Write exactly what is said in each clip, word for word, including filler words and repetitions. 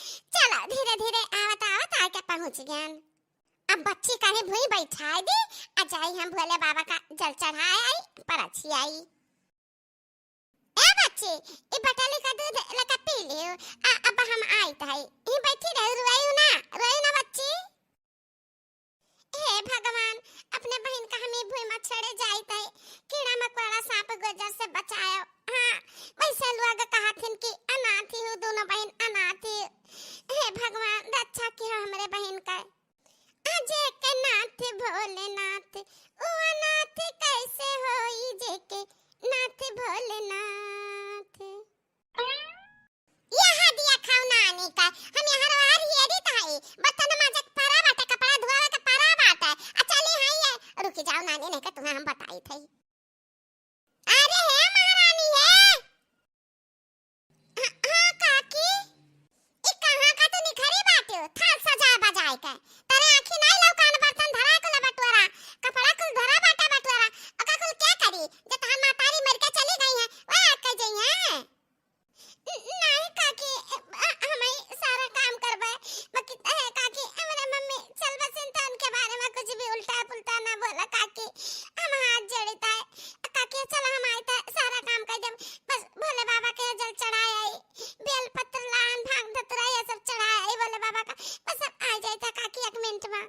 चलो, धीरे धीरे आवत आवत आके पहुँच गयन। अब बच्ची कहीं भुई बैठाए दी, आ जाई हम भोले बाबा का जल चढ़ाए आई, परछी आई। ए बच्ची, ई बटली का दूध लगा पी लियो, आ, अब हम आइत हई। ई बैठी रहो, रोइयो ना, रोइयो ना बच्ची। हे भगवान, अपने बहिन का हमी भुई मा छड़े जाइत हई, कीड़ा मकोड़ा सांप गोजर से बचायो। हाँ, वैसे लोग कहथिन कि अनाथी हो, दोनों बहिन अनाथी। हे भगवान, रक्षा किया हमरे बहिन का। आ जेके नाथ भोलेनाथ, उ अनाथ कैसे होई जेके नाथ भोलेनाथ। यहाँ दिया खाऊ नानी का, हम यहाँ रोहार हियरी ताई, बर्तन माजे के परा बाटे, कपड़ा धोवे के परा बाटे। आ चली हाँ ये, रुकी जाओ नानी, नहीं का तुम्हें हम बताई थे। अरे हे महारानी हे। हाँ, हाँ, काकी, ई कहाँ का तू निखरी बाटे हो? थाल सजाए बजाए के। तोरे आँखी नाई लौकान बर्तन धरा कुल बटुअरा, कपड़ा कुल धरा बाटा बटुअरा। ओका कुल के करी? जे तहार मातारी मर के चली गई है, वह आके जई है। न-, नाई काकी, अ, हमई सारा काम करबे। बाकी, अ, काकी, हमरे मम्मी चल बसिन तो उनके बारे में कुछ भी उल्टा पुल्टा ना बोला काकी। हम हाथ जोड़ी ताई। काकी, चल हम आई ताई, सारा काम कर देब। बस भोले बाबा के जल चढ़ाए आई, बेल पत्र लान, भांग धतुरा ये सब चढ़ाए आई भोले बाबा का। बस हम आ जाई ताई काकी एक मिनट में।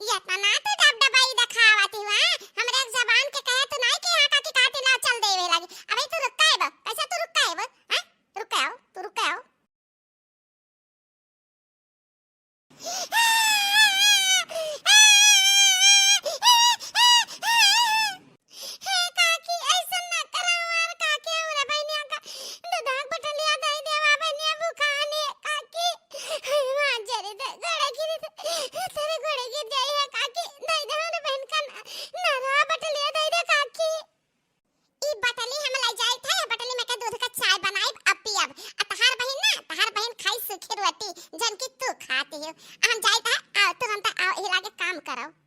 ये इतना तो डबडबाई दिखावत हुआ, हमरे एक जबान के कहे तो नहीं कि हाँ काकी काटी ला चल देवे लगी। अबे तू रुक काहे बा? कैसे तू रुक काहे बा? हैं? रुक काहे हो? तू रुक काहे हो? हे काकी, ऐसन ना करा हमार काकी, हमरा बहिनिया का दूधा के बटलिया दे देवा, बहिनिया भूखान है काकी। हाँ, जरे दे, गोड़े गिर दे, तेरे गोड़े गिर जाई है काकी, दे दे हमरे बहिन का न-, नरा बटलिया दे दे काकी। ई बटली हम ले जाई थे, बटली में के दूध का चाय बनाई, अब पियब। आ तहार बहिन ना, तहार बहिन खाई सूखी रोटी, जन की तू खाती हो। हम जाई थे, आओ, तुरंत आओ, हिला के काम करो।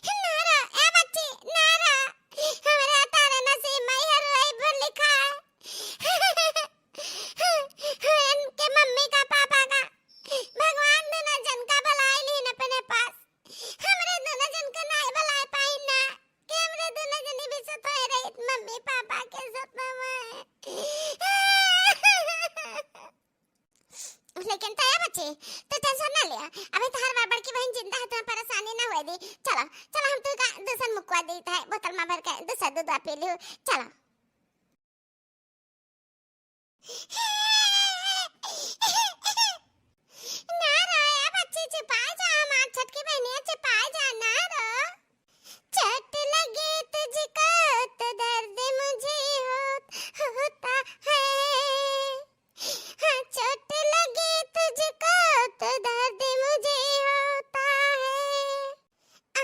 ना रो, ए बच्ची, ना रो। हमरा तारे नसीब में हर वही भर लिखा है। हमरे मम्मी का, पापा का, भगवान दोनों जन का बुलाए लीन अपने पास। हमरे दोनों जन का नाई बुलाए पाई ना। कि हमरे दोनों जनी भी सतोए रहित, मम्मी पापा के सतोए। लेकिन तो ए बच्ची, तू tension ना लिया। अबे तोहार बड़-, बड़की बहिन जिंदा है, तुम्हें परेशानी ना होए दी। चलो, चलो, हम तू का दूसर मुकवा देत है, बोतल में भर के दूसर दूध पी लियो। चलो। ना रो ए बच्ची, चुपाए जा, हमार छोटकी बहनिया, चुपाए जा, ना रो। चोट लगे तुझको तो दर्द मुझे हो-, होता है। हाँ, चोट लगे तुझको तो दर्द मुझे होता है।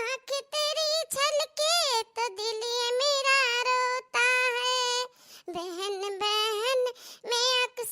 आँख तेरी छलके तो दिल ये मेरा रोता है। बहन, बहन, मैं अक्सर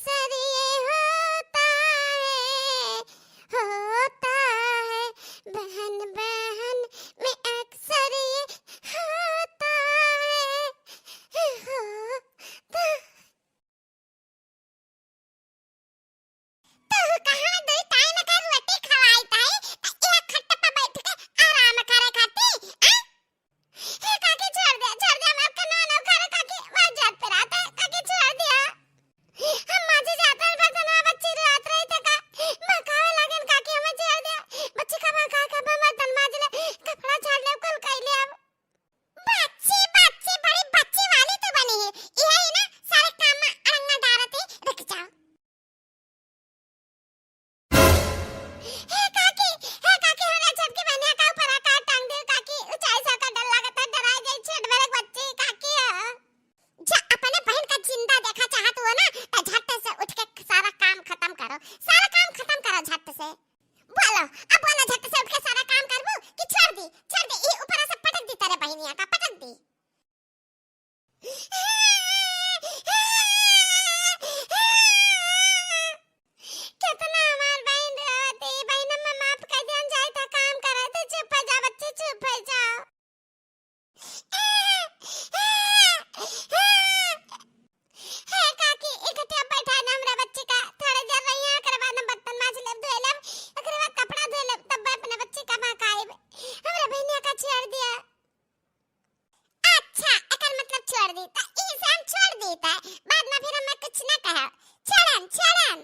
दी, त इसे हम छोड़ दी, त बाद में फिर हमें कुछ ना कहे। छोड़न, छोड़न।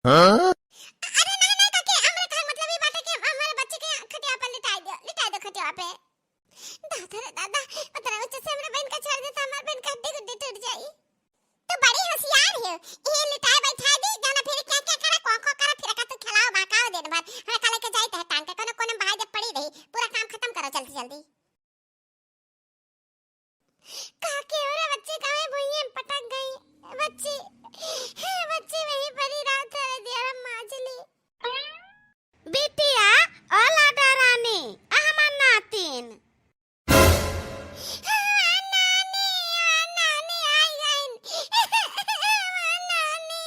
हाँ? अरे नहीं, नहीं काकी, हमरे कहे मतलब ई बाटे कि हम, हमरे बच्ची के खटिया पे लिटाई दियो, लिटाई दो खटिया पे। दादा रे दादा, पतरा बच्चे से हमरे बहन का छोड़ दे त हमार बहन का हड्डी गुड्डी टूट जाई। तू बड़ी होशियार है, ये लिटाए बैठाए दी, जाना फिर क्या क्या करे, कौन कौन करे, फिर का तू खिलाओ बहकाओ दिन भर, हमरा का लेके जाई तहे टांग के, कोनो कोनो बहाई दे पड़ी रही, पूरा काम खत्म करो जल्दी जल्दी। काकी, अरे बच्ची कहाँ भुइये में पटक गई? बच्ची, हे बच्ची, वही परी रात है, दिया माजली। बिटिया, ओ लाडो रानी, आ हमार नातिन। हाँ, नानी, हाँ, नानी, आई गईन। हाँ, नानी। नानी,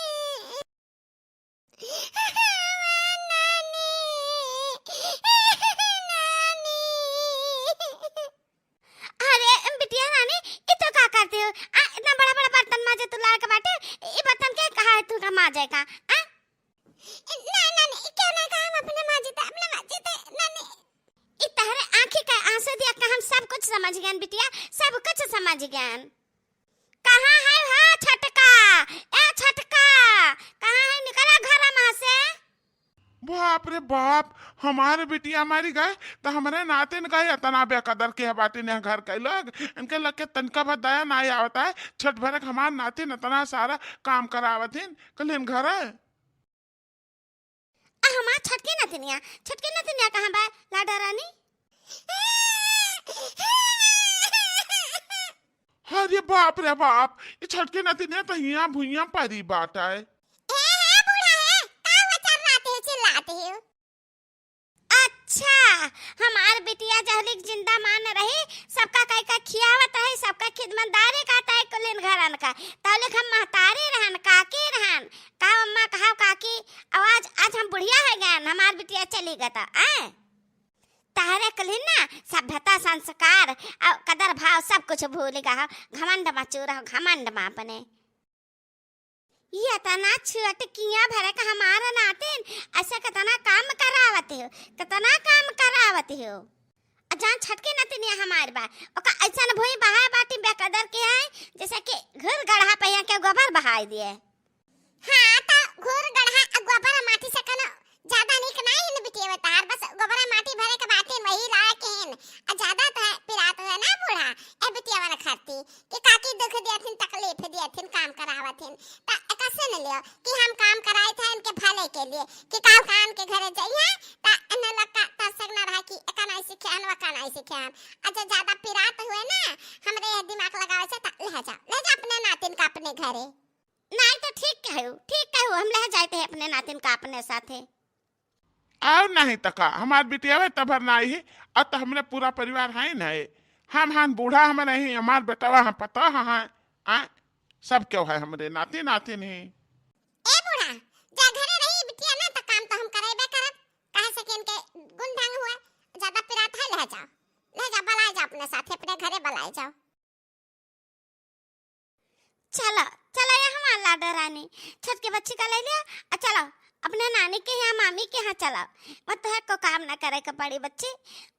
नानी। अरे, बिटिया रानी, ई तो का करते हो? आ, इतना बड़ा बड़ा बर्तन माजे तू लाए के बाटे, ई बर्तन के कहा है तू का माजे का? आ? ना, नानी, क्यों ना कहा हम अपने माजे थे, अपने माजे थे, नानी। ई तहरे आँखी के आंसू दिया का हम सब कुछ समझ गए बिटिया, सब कुछ समझ गए। कहाँ है हो छोटका? ए छोटका, कहाँ है? निकला घर में से। बाप रे बाप, हमारे बिटिया मरी गए त हमरे नातिन का इतना बेकदर के बाटे ने घर के लोग। इनके लगे तनिका भर दया ना आवता है। छठ भरक हमार नातिन इतना सारा काम करावत हिन, कलिन घर है। आ हमार छोटकी नतिनिया, छोटकी नतिनिया कहाँ बा लाडो रानी? अरे बाप रे बाप, ई छोटकी नतिनिया त हियाँ भुइयाँ परी बाटे। ए, हे बूढ़ा है, का वचर रात है चिल्लाते हो? अच्छा, हमार बिटिया जहलिक जिंदा मान रही, सबका कई का खियावत है, सबका खिदमतदारी का तय कुलिन घरन का, तौलिक हम महतारी रहन, काकी रहन, का अम्मा कहा काकी, आवाज आज हम बुढ़िया हो गए, हमार बिटिया चली गता, आए? तहरे कुलिन ना सभ्यता, संस्कार और कदर भाव सब कुछ भूल गया हो, घमंड मा चूर हो, घमंड मा अपने। ये इतना छोटकिया भरे का हमारा नातिन, ऐसा कितना काम करावत हो, कितना काम करावत हो। आ जान छोटकी नतिनिया हमार बा, ओका ऐसन भुई बहाए बाटी बेकदर के है, जैसे कि घुर गढ़ा पे यहाँ के गोबर बहाई दिए। हाँ, तो घुर गढ़ा आ गोबर माटी से कनो ज्यादा नीक नाई है न बिटिया बतार, बस गोबरा माटी भरे के बाटे वही लायक है। आ ज्यादा तो है, पिरात हुए ना बूढ़ा, ए बिटिया वाला खाती कि काकी दुख दियाथिन, तकलीफ दियाथिन, काम करावथिन। त एका सुन लियो कि हम काम कराए थे इनके भले के लिए, कि काल कान के घरे जाइए, त इन्हें लोग का तरसक ना रहा कि एका नाई सीखे हन, वका नाई सीखे हन। अच्छा, ज्यादा पिरात हुए ना, हमरे ये दिमाग लगावे से, त ले जा, ले जा अपने नातिन का अपने घरे। नाई तो ठीक कहू, ठीक कहू, हम ले जाते हैं अपने नातिन का अपने साथे। और नहीं त का, हमार बिटियावे तभर नाई है, और तो हमरे पूरा परिवार है न है। हम हन बूढ़ा, हम नहीं, हमार बेटवा हम पता है, आ, सब क्यों है हमरे नाती नातिन ही। ए बूढ़ा, जा घरे रही बिटिया ना, त काम तो हम करेबे करब, काहे से कि इनके गुण ढंग हुए, ज्यादा पिरात है, ले जाओ, ले जाओ, बुलाए जाओ अपने साथे, अपने घरे बुलाए जाओ। चलो, चलो ये हमार लाडो रानी, छोटकी बच्ची का ले लिया, आ चलो, अपने नानी के यहाँ, मामी के यहाँ चलो। मत तो है को काम ना करे के पड़ी बच्ची,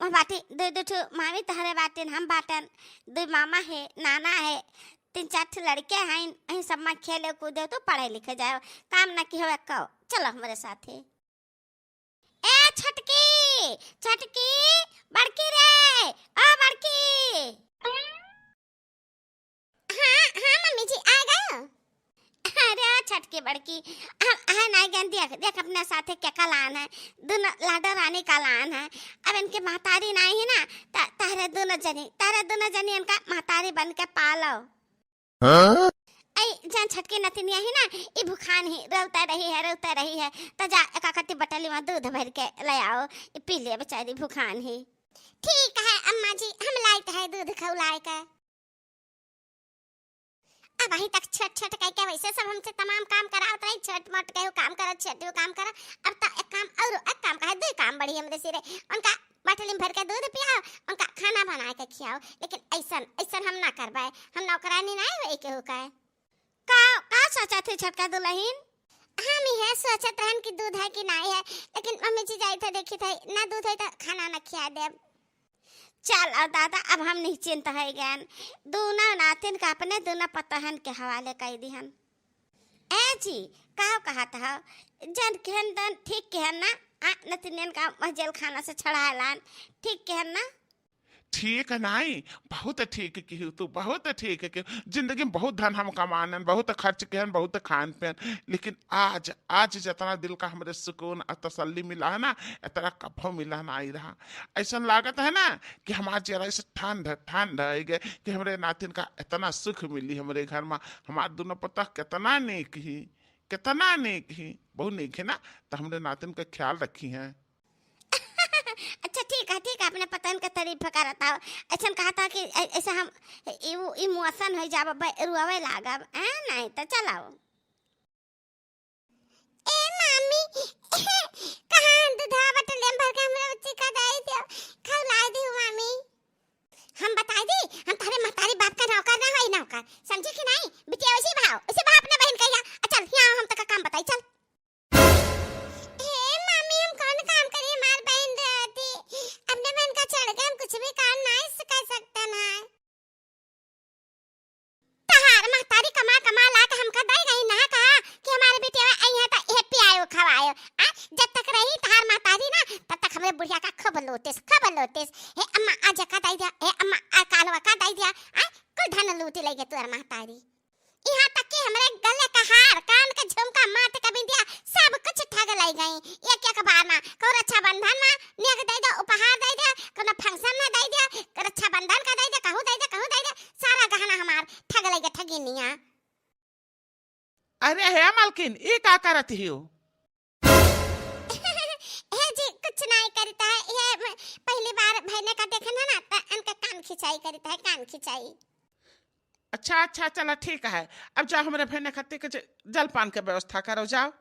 वहाँ बाटी दो, दो ठो मामी तहरे बाटिन, हम बाटन, दो मामा है, नाना है, तीन चार ठो लड़के हैं, यही सब में खेले कूदे तो पढ़े लिखे जाओ, काम ना की हो को। चलो हमारे साथ है। ए छोटकी, छोटकी, बड़की रे, ओ बड़की। हाँ, हाँ मम्मी जी, आ गयो। अरे ओ छोटकी बड़की, हम आए ना गए, देख, देख अपने साथे के का लान है, दोनों लाडो रानी का लान है। अब इनके महतारी नाई है ना, त-, तहरे दोनों जनी, तहरे दोनों जनी इनका महतारी बन के पालो। हाँ? ऐ, जान छोटकी नतिनिया ही ना, ई भुखान ही, रोवता रही है, रोवता रही है, त जा एका कति बटली में दूध भर के ले आओ, ई पी ले बेचारी भुखान ही। ठीक है अम्मा जी, हम लाइत है दूध खौलाए के। अब अभी तक छोट छोट कह के वैसे सब हमसे तमाम काम करावत रही, छोट मोट कहू काम करो, छोटू काम करो। अब तो एक काम और, एक काम का है, दो काम बढ़ी हमरे सिरे। उनका बाटली में भर के दूध पियाओ, उनका खाना बना के खियाओ, लेकिन ऐसन, ऐसन हम ना करबे, हम नौकरानी ना है केहू का। का, का सोचत है छोटका दुल्हन? हम इहे सोचत रहन कि दूध है कि नाई है, लेकिन मम्मी जी जाई थे देखी थे, ना दूध है तो खाना ना खिया देब। चल, अब दादा, अब हम निश्चिंत होइ गएन। दूनो नातिन का अपने दूनो पतोहन के हवाले कइ दिहन। ए जी, काव कहत हव? जन केहन तन ठीक केहन ना? आ, नतिनियन का मह जेल खाना से छुड़ाए लान। ठीक केहन ना? ठीक नाई, बहुत ठीक किहू तू, बहुत ठीक किहू। जिंदगी में बहुत धन हम कमानन, बहुत खर्च केहन, बहुत खान पेन, लेकिन आज, आज जितना दिल का हमरे सुकून और तसल्ली मिला है ना, इतना कभो मिला नाई रहा। ऐसन लागत है ना कि हमार जियरा ऐसे ठंड, ठंड होइ गए कि हमरे नातिन का इतना सुख मिली हमरे घर मा। हमार दूनो पतोह कितना नेक ही, कितना नेक ही, बहुत नेक है ना, तो हमरे नातिन का ख्याल रखी हैं। अच्छा, ठीक है, ठीक है, अपने पतोहन के तारीफ करत हव। ऐसन कहत हव कि ऐ-, ऐसे हम इ-, उ-, emotion होइ जाब, ब-, रुआवे लागब, हैं? नहीं तो चलाओ। ए मामी, कहाँ दूधवा बटलिया में भर के हमरे बच्ची का दे दियो, खौलाए दियो मामी। हम बताई दी, हम तोहरे महतारी बाप का नौकर ना होई, नौकर, समझी कि नहीं? बिटिया, उसी भाव, उसी भाव अपने बहिन कहिया। आ चल, हियाँ हम तोका काम बताई, चल। हे मामी, हम कौन काम करी, हमार बहिन रहती, अपने बहिन का छोड़ के हम कुछ भी काम नहीं स-, कर सकते ना। तहार महतारी कमा कमा ला के हमका दे गई ना, कहा कि हमारे बिटिया आई है तो ये पियायो खवायो। आ, जब तक रही तहार महतारी ना, तब तक हमरे बुढ़िया का खूब लोटिस, खूब लोटिस। हे अम्मा, आज का दे दिया, हे अम्मा, आ कालवा का दे दिया, आ, कुल धन लूटी ले गए तुअर महतारी। यहाँ तक कि हमरे गले का हार, कान का झुमका, माथे का बिंदिया, सब कुछ ठग ले गई। एक एक बार मा, कहूँ रक्षाबंधन मा नेग दे दे, उपहार दे दे, कोनो function मा दे दे, रक्षाबंधन का दे दे, कहूँ दे दे, कहूँ दे दे, सारा गहना हमार ठग ले गए ठगिनिया। अरे हे मालकिन, ई का करत हियो? हे जी, कुछ नहीं करता है, ये म-, पहली बार बहिने का देखे ना, ना, तो इनका कान खिंचाई करता है, कान खिंचाई। अच्छा, अच्छा, चला ठीक है, अब जाओ हमरे बहिने खातिर कुछ जलपान के व्यवस्था करो, जाओ।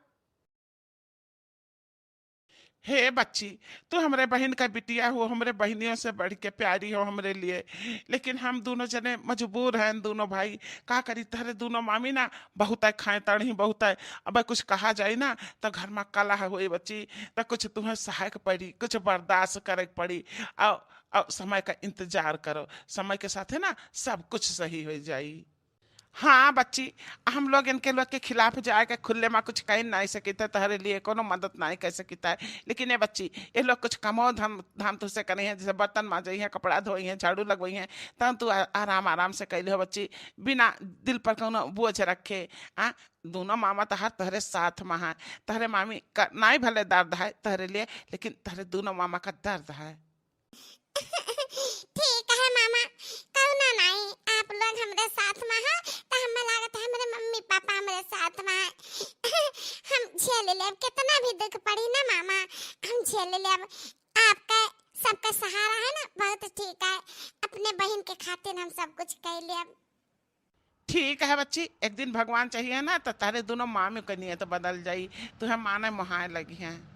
हे बच्ची, तू हमरे बहिन का बिटिया हो, हमरे बहिनियों से बढ़ के प्यारी हो हमरे लिए, लेकिन हम दूनो जने मजबूर हैं, दूनो भाई। का करी, तहरे दूनो मामी ना बहुत है खाए तड़ही, बहुत है। अब कुछ कहा जाए ना तो घर मा कलह होई बच्ची, तो कुछ तुहें सहे के पड़ी, कुछ बर्दाश्त करे के पड़ी। और, और समय का इंतजार करो, समय के साथे ना सब कुछ सही हो जाई। हाँ बच्ची, हम लोग इनके लोग के खिलाफ जाए के खुले मा कुछ कही नहीं सकित है, तहरे लिए कोनो मदद नहीं कर सकित है। लेकिन ये बच्ची, ये लोग कुछ कमो धाम, धाम तुझसे करे हैं, जैसे बर्तन माजे हैं, कपड़ा धोई हैं, झाड़ू लगवाई हैं, तब तू आ-, आराम, आराम से कैले हो बच्ची, बिना दिल पर कोनो बोझ रखे। आ, दूनो मामा तहार तहरे साथ मा है, तहरे मामी का नाई भले दर्द है तहरे लिए, लेकिन तहरे दूनो मामा का दर्द है। ठीक है मामा, कौनो नाई, आप लोग हमरे साथ मा है, तो हमें लागत है हमरे मम्मी पापा हमरे साथ मा है। हम झेल लेब, कितना भी दुख पड़ी ना मामा, हम झेल लेब। आपका सबका सहारा है ना, बहुत ठीक है। अपने बहिन के खातिर हम सब कुछ कर लेब। ठीक है बच्ची, एक दिन भगवान चाहिए ना, तो तहरे दूनो मामी के नियत बदल जाई, तुहें माने मोहाए लगी हैं।